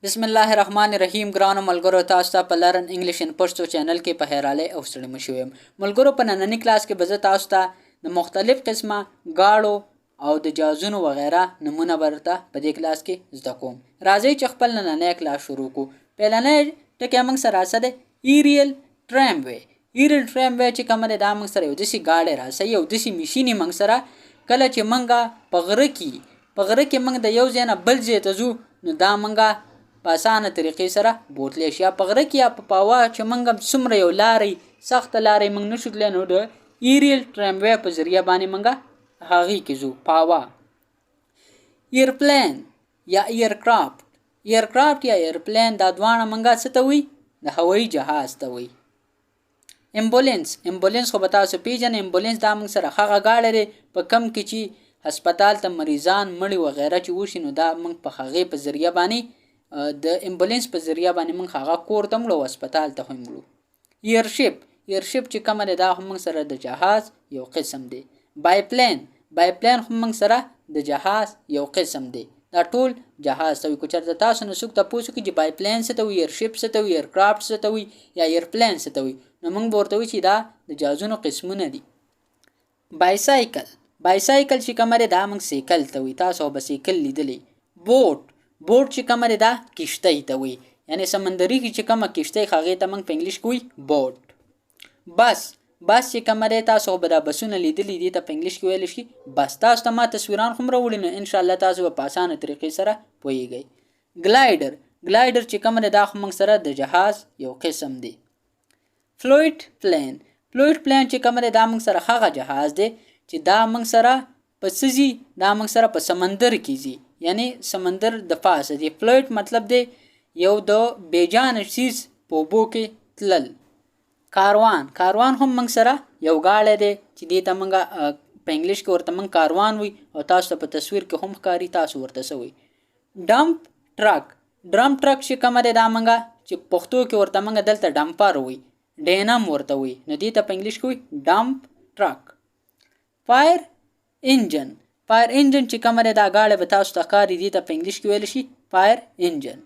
بسم الله الرحمن الرحیم. ګرانو ملګرو، تاسو ته په Learn English in Pashto channel کې په خیرالی او ستړي مشي ویم. ملګرو، په ننني کلاس کې به زه تاسو ته د مختلف قسمه گاړو او د جازونو وغیره نمونه برته په دې کلاس کې زده کوم. راځئ چې خپل نننی کلاس شروع کو. پیلنی ټکی موږ سره څه دی؟ Aerial tramway. Aerial tramway چې کومه ده، دا موږ سره یو داسې ګاډی راسي، یو داسې مشیني موږ سره کله چې موږ په غره کې موږ د یو ځای نه بل ځای ته ځو، نو دا موږ په اسانه طریقې سره بوتلی شي. یا په غره کې یا په پاوا چې موږ څومره یو لارې سخته لارې موږ نشو تللی، نو د aerial tramway په ذریعه باندې موږ هغې کې ځو پاوا. Airplane یا aircraft. Aircraft یا airplane، دا دواړه موږ څه ته وایي؟ د هوایي جهاز ته وایي. Ambulance. Ambulance خو به تاسو پیژنئ. Ambulance دا موږ سره هغه ګاډی دی په کم کې چې هسپتال ته مریضان مړي وغیره چې وشي، نو دا موږ په هغې په ذریعه باندې، د ambulance په ذریعه باندې موږ هغه کور ته وړو، هسپتال ته هم وړو. Airship. Airship چې کومه ده، دا هم موږ سره د جهاز یو قسم دی. Biplane. Biplane هم موږ سره د جهاز یو قسم دی. دا ټول جهاز ته وي. که چېرته تاسو نه څوک تپوس وکړي چې biplane څه ته وي، airship څه ته وي، aircraft څه ته وي یا airplane څه ته وي، نو موږ به ورته وایو چې دا د جهازونو قسمونه دي. Bicycle. Bicycle چې کومه ده، دا موږ سیکل ته وي. تاسو به سیکل لیدلی. Boat. Boat چې کومه ده، دا کشتۍ ته وي، یعنی سمندري کې چې کومه کشتۍ، هغې ته موږ په انګلیش کې وایي boat. Bus. Bus چې کومه ده، تاسو به دا بسونه لیدلي دي، ته په انګلیش کې ویل شي بس. تاسو ته ما تصویران هم راوړي، نو انشاءالله تاسو به په اسانه طریقې سره پوهیږئ. Glider. Glider چې کومه ده، دا خو موږ سره د جهاز یو قسم دی. Float plane. Float plane چې کومه ده، دا موږ سره هغه جهاز دی چې دا موږ سره په څه ځي؟ دا موږ سره په سمندر کې ځي، یعنی سمندر د پاسه دی. Float مطلب دی یو د بیجان څیز په اوبو کې تلل. کاروان. کاروان هم موږ سره یو ګاډی دی چې دې ته موږ په انګلیش کې ورته موږ کاروان وي او تاسو ته په تصویر کې هم ښکاري. تاسو ورته څه وایي؟ Dump truck. Dump truck چې کومه دی، دا موږ چې پښتو کې ورته موږ دلته ډمپر وي، ډینم ورته وي، نو دې ته په انګلیش کې وي dump truck. Fire engine. Fire engine چې کومه ده، دا ګاډی به تاسو ته ښکاري، دې ته په انګلیش کې ویل شي fire engine.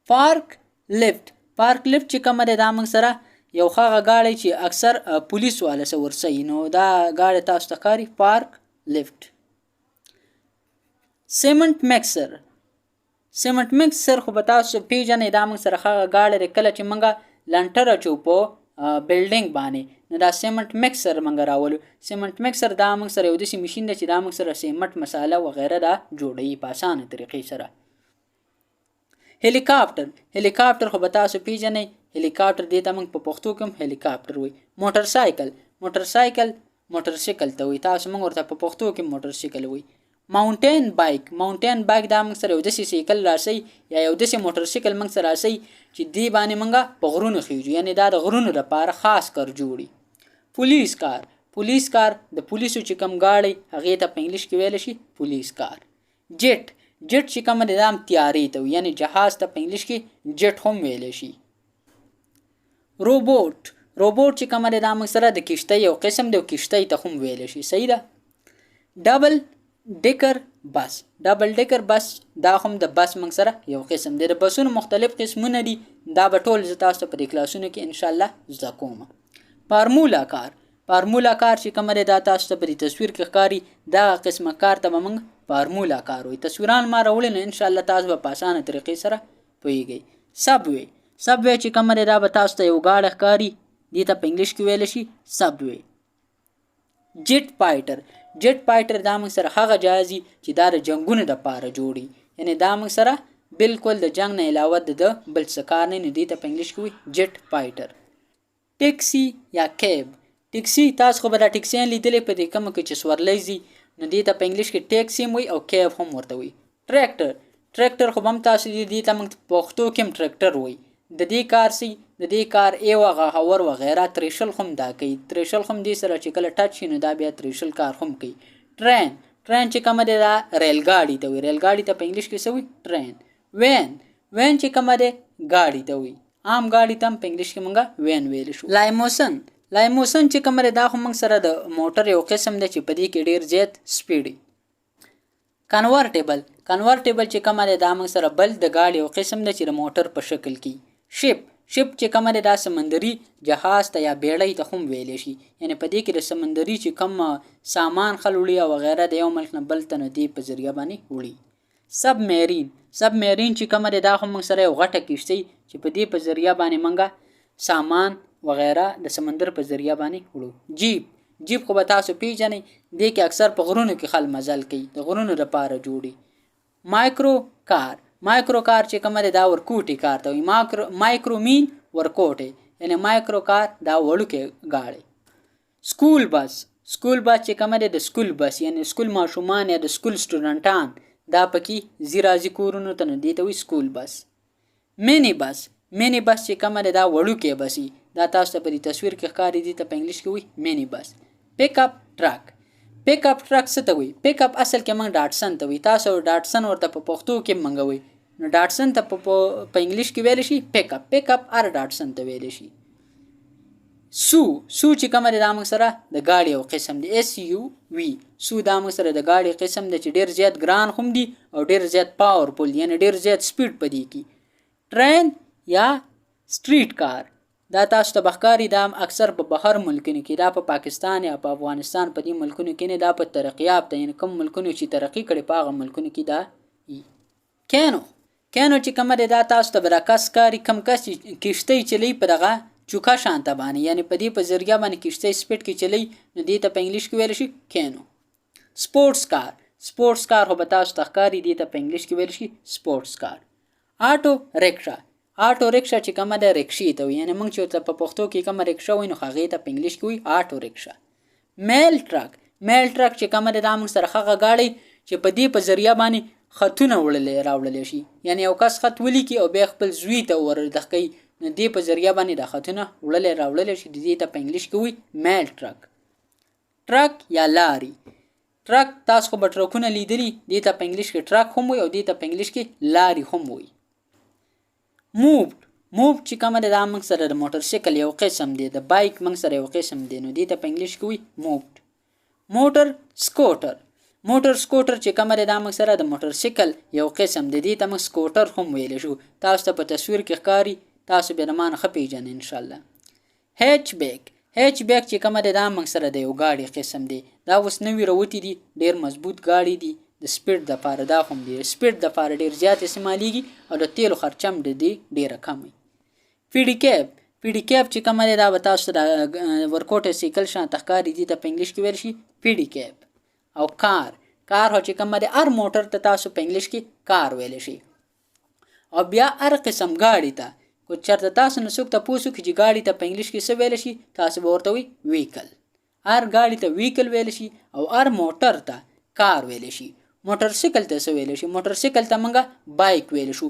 Forklift. Forklift چې کومه ده، دا موږ سره یو هغه ګاډی چې اکثر پولیس والا سره ورسوي، نو دا ګاډی تاسو ته ښکاري، forklift. Cement mixer. Cement mixer خو به تاسو پیژنئ. دا موږ سره هغه ګاډی دی کله چې موږ لنټر اچو په building باندې، نو دا cement mixer موږ راولو. Cement mixer دا موږ سره یو داسې مشین دی چې دا موږ سره سیمنټ مساله وغیره دا جوړوي په اسانه طریقې سره. Helicopter. Helicopter خو به تاسو پیژنئ. هلیکاپټر، دې ته موږ په پښتو کې هم هلیکاپټر وایي. موټر سایکل. موټر سایکل موټر ته وایي. تاسو موږ ورته په پښتو کې موټر سایکل وایي. Mountain bike. Mountain bike دا موږ سره یو داسې سایکل راسي یا یو داسې موټر سایکل موږ سره راسي چې دی باندې موږ په غرونو خیژو، یعنی دا د غرونو لپاره خاص کر جوړي. Police car. Police car د پولیسو چې کوم ګاډی، هغې ته په انګلیش کې ویل شي police car. Jet. Jet چې کومه ده، دا هم طیارې ته وي، یعنی جهاز ته په انګلیش کې جټ هم ویلی شي. Rowboat. Rowboat چې کومه ده، دا موږ سره د کشتۍ یو قسم دی او کشتۍ ته هم ویلی شي. صحیح ده. Double decker bus. Double decker bus دا هم د بس موږ سره یو قسم دی. د بسونو مختلف قسمونه دي، دا به ټول زه تاسو ته په دې کلاسونو کې انشاءالله زده کوم. Formula car. Formula car چې کومه ده، دا تاسو ته په دې تصویر کې ښکاري، دا قسمه کار ته به موږ formula car وایي. تصویران ما راوړي، نو انشاءالله تاسو به په اسانه طریقې سره پوهیږئ. Subway. Subway چې کومه ده، دا به تاسو ته یو ګاډی ښکاري، دې ته په انګلیش کې ویل شي subway. Jet fighter. Jet fighter دا موږ سره هغه جهاز چې دا د جنگونو د پاره جوړي، یعنی دا موږ سره بالکل د جنگ نه علاوه د بل څه کار نه، نو دې ته په انګلیش کې وایي jet fighter. Taxi یا cab. Taxi، تاسو خو به دا ټیکسیان لیدلې په دې کومو کې چې سورلۍ ځي، نو دې ته په انګلیش کې ټیکسي هم وایي او cab هم ورته وایي. Tractor. Tractor خو به هم تاسو دې ته موږ پښتو کې هم ټریکټر وایي. د دې کار سي؟ د دې کار ایوه غاور وغیره تریشل هم دا کوي. تریشل هم دې سره چې کله touch شي، نو دا بیا تریشل کار هم کوي. Train. Train چې کومه ده، دا ریل ګاډي ته وایي. ریل ګاډي ته په انګلیش کې څه وایي؟ Train. Van. Van چې کومه ده، ګاډي ته وایي. عام ګاډي ته هم په انګلیش کې مونږ van ویلی شو. Limousine. Limousine چې کومه ده، دا خو موږ سره د موټر یو قسم دی چې په دې کې ډیر زیات speed. کنورټیبل، کنورټیبل چې کومه ده دا موږ سره بل د ګاډي یو قسم ده چې د موټر په شکل کې. شپ، شپ چې کومه ده دا سمندري جهاز ته یا بیړۍ ته هم ویلی شي، یعنی په دې کې د سمندري چې کوم سامان خل وړي او وغیره د یو ملک نه بل ته، نو دې په ذریعه باندې وړي. سب میرین، سب میرین چې کومه ده دا هم موږ سره یو غټه کښتۍ چې په دې په ذریعه باندې موږ سامان وغیره د سمندر په ذریعه باندې وړو. جیپ، جیپ خو به تاسو پیژنئ، دې کې اکثر په غرونو کې خلک مزل کوي، د غرونو لپاره جوړي. مایکرو کار، مایکرو کار چې کومه ده دا ورکوټي کار ته وایي. مایکرو مین ورکوټي، یعنی مایکرو کار دا وړوکی ګاډی. سکول بس، سکول بس چې کومه ده د سکول بس، یعنی سکول ماشومان یا د سکول سټوډنټان دا پکې ځي راځي کورونو ته، نو دې ته وایي سکول بس. مینی بس، مینی بس چې کومه ده دا وړوکی بس وي، دا تاسو ته په دې تصویر کې ښکاري، دې ته په انګلیش کې وایي مینی بس. پیک اپ ټرک، پیک اپ ټرک څه ته وایي؟ پیک اپ اصل کې موږ ډاټسن ته وایي، تاسو ډاټسن ورته په پښتو کې موږ وایي، نو ډاټسن ته په انګلیش کې ویلی شي پیک اپ. پیک اپ هر ډاټسن ته ویلی شي. سو، سو چې کومه ده دا موږ سره د ګاډي یو قسم دی، اس یو وی سو، دا موږ سره د ګاډي قسم دی چې ډیر زیات ګران هم دي او ډیر زیات پاورفول دي، یعنی ډیر زیات سپیډ په دې کې. ټرین یا سټریټ کار، دا تاسو ته به ښکاري، دا اکثر په بهر ملکونو کې، دا په پاکستان یا په افغانستان په دې ملکونو کې نه، دا په ترقي یافته، یعنی کوم ملکونو چې ترقي کړې په هغه ملکونو کې دا ای. کینو، کینو چې کومه ده دا تاسو ته به دا کس ښکاري، کوم کس چې کښتۍ چلوي په دغه چوکه شانته باندې، یعنی په دې په ذریعه باندې کښتۍ سپیډ کې چلوي، نو دې ته په انګلیش کې ویلی شي کینو. سپورټس کار، سپورټس کار خو به تاسو ته ښکاري، دې ته په انګلیش کې ویلی شي سپورټس کار. آټو ریکشا، آټو ریکشا چې کومه ده ریکشې ته وایي، یعنی موږ چې ورته په پښتو کې کومه ریکشا وایي نو هغې ته په انګلیش کې وایي آټو ریکشا. میل ټرک، میل ټرک چې کومه ده دا موږ سره هغه ګاډی چې په دې په ذریعه باندې خطونه وړلی راوړلی شي، یعنی یو کس خط ولیکي او بیا خپل زوی ته ور دخکوي، نو دې په ذریعه باندې دا خطونه وړلی راوړلی شي، دې ته په انګلیش کې وایي میل ټرک. ټرک یا لاري، ټرک تاسو خو به ټرکونه لیدلي، دې ته په انګلیش کې ټرک هم وایي او دې ته په انګلیش کې لاري هم وایي. موپډ، موپډ چې کومه ده دا موږ سره د موټر سایکل یو قسم دی، د بایک موږ سره یو قسم دی، نو دې ته په انګلیش کې وایي موپډ. موټر سکوټر، موټر سکوټر چې کومه ده دا موږ سره د موټر سایکل یو قسم دی، دې ته موږ سکوټر هم ویلی شو. تاسو ته په تصویر کې ښکاري، تاسو به د ما نه ښه پېژنئ انشاءالله. هیچ بیک، هیچ بیک چې کومه ده دا موږ سره د یو ګاډي قسم دی، دا اوس نوي راوتي دي، ډېر مضبوط ګاډي دي، د سپیډ دپاره دا هم دی، سپیډ دپاره ډېر زیات استعمالیږي او د تیلو خرچه هم د دې ډېره کمه وي. پیډي کیب، پیډي کیب چې کومه ده دا به تاسو ته د ورکوټی سایکل شان ته ښکاري، دې ته په انګلیش کې ویل شي پیډي کیب. او کار، کار خو چې کومه ده هر موټر ته تاسو په انګلیش کې کار ویلی شي. او بیا هر قسم ګاډي ته که چېرته تاسو نه څوک تپوس وکړي چې ګاډي ته په انګلیش کې څه ویلی شي، تاسو به ورته وایي ویکل. هر ګاډي ته ویکل ویلی شي او هر موټر ته کار ویلی شي. موټر سایکل ته څه ویلی شي؟ موټر سایکل ته موږ بایک ویلی شو،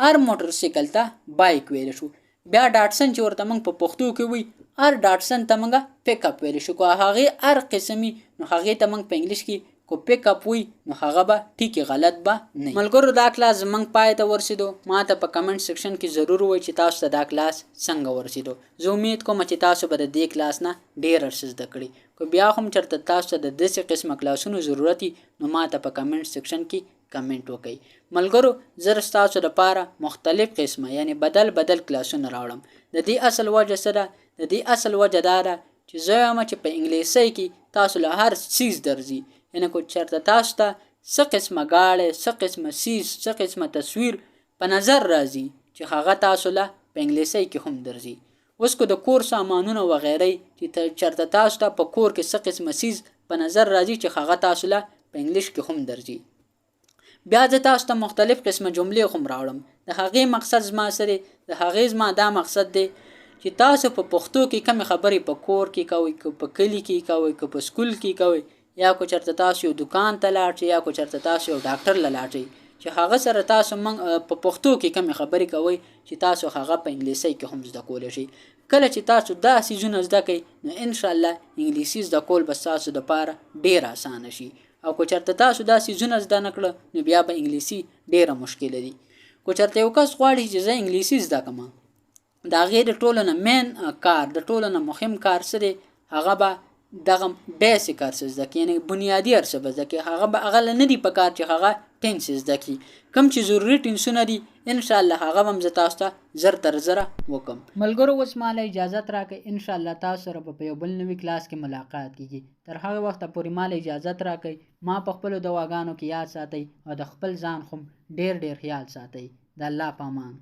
هر موټر سایکل ته بایک ویلی شو. بیا ډاټسن چې ورته موږ په پښتو کې وایي، هر ډاټسن ته موږ پیک اپ ویلی شو. که هغې هر قسمي نو هغې ته موږ په انګلیش کې کو پیک اپ وي نو هغه به ټیک غلط به نه. ملګرو دا کلاس زمونږ پای ته ورسېدو. ما ته په کمنټ سیکشن کې ضرور ووایئ چې تاسو ته دا کلاس څنګه ورسېدو. زه امید کوم چې تاسو به د دې کلاس نه ډېر څه زده کړئ. که بیا هم چېرته تاسو ته د داسې قسمه کلاسونو ضرورت وي نو ما ته په کمنټ سیکشن کې کمنټ وکړئ. ملګرو زه ستاسو دپاره مختلف قسمه یعنی بدل بدل کلاسونه راوړم. د دې اصل وجه څه ده؟ د دې اصل وجه دا ده چې زه وایم چې په انګلیسۍ کې تاسو له هر څیز درځي، یعنی که چېرته تاسو ته څه قسمه ګاډی، څه قسمه څیز، څه قسمه تصویر په نظر راځي چې هغه تاسو له په انګلیسۍ کې هم درځي. اوس که د کور سامانونه وغیره چې چېرته تاسو ته په کور کې څه قسمه څیز په نظر راځي چې هغه تاسو له په انګلیش کې هم درځي. بیا زه تاسو ته مختلف قسمه جملې هم راوړم. د هغې مقصد زما څه دی؟ د هغې زما دا مقصد دی چې تاسو په پښتو کې کمې خبرې په کور کې کوئ، که په کلي کې کوئ، که په سکول کې کوئ، یا که چېرته تاسو یو دکان ته لاړ شئ، یا که چېرته تاسو یو ډاکټر له لاړ شئ، چې هغه سره تاسو موږ په پښتو کې کمې خبرې کوئ چې تاسو هغه په انګلیسۍ کې هم زده کولی شئ. کله چې تاسو دا څیزونه زده کړئ نو انشاءالله انګلیسي زده کول به ستاسو دپاره ډېر اسانه شي. او که چېرته تاسو دا څیزونه زده نه کړه نو بیا به انګلیسي ډېره مشکله دي. که چېرته یو کس غواړي چې زه انګلیسي زده کړم، د هغې د ټولو نه مین کار، د ټولو نه مهم کار څه دی؟ هغه به دغه بیسیک هر څه زده کړي، یعنې بنیادي هر څه به زده کړي. هغه به هغه له نه دي پکار چې هغه ټینس زده کړي. کوم چې ضروري ټینسونه دي انشاءالله هغه به هم زه تاسو ته زر تر زره وکم. ملګرو اوس ما له اجازت راکړئ، انشاءالله تاسو سره به په یو بل نوي کلاس کې ملاقات کیږي. تر هغه وخته پورې ما له اجازت راکړئ، ما په خپلو دواګانو کې یاد ساتئ او د خپل ځان خو ډیر ډیر خیال ساتئ. د الله په امان.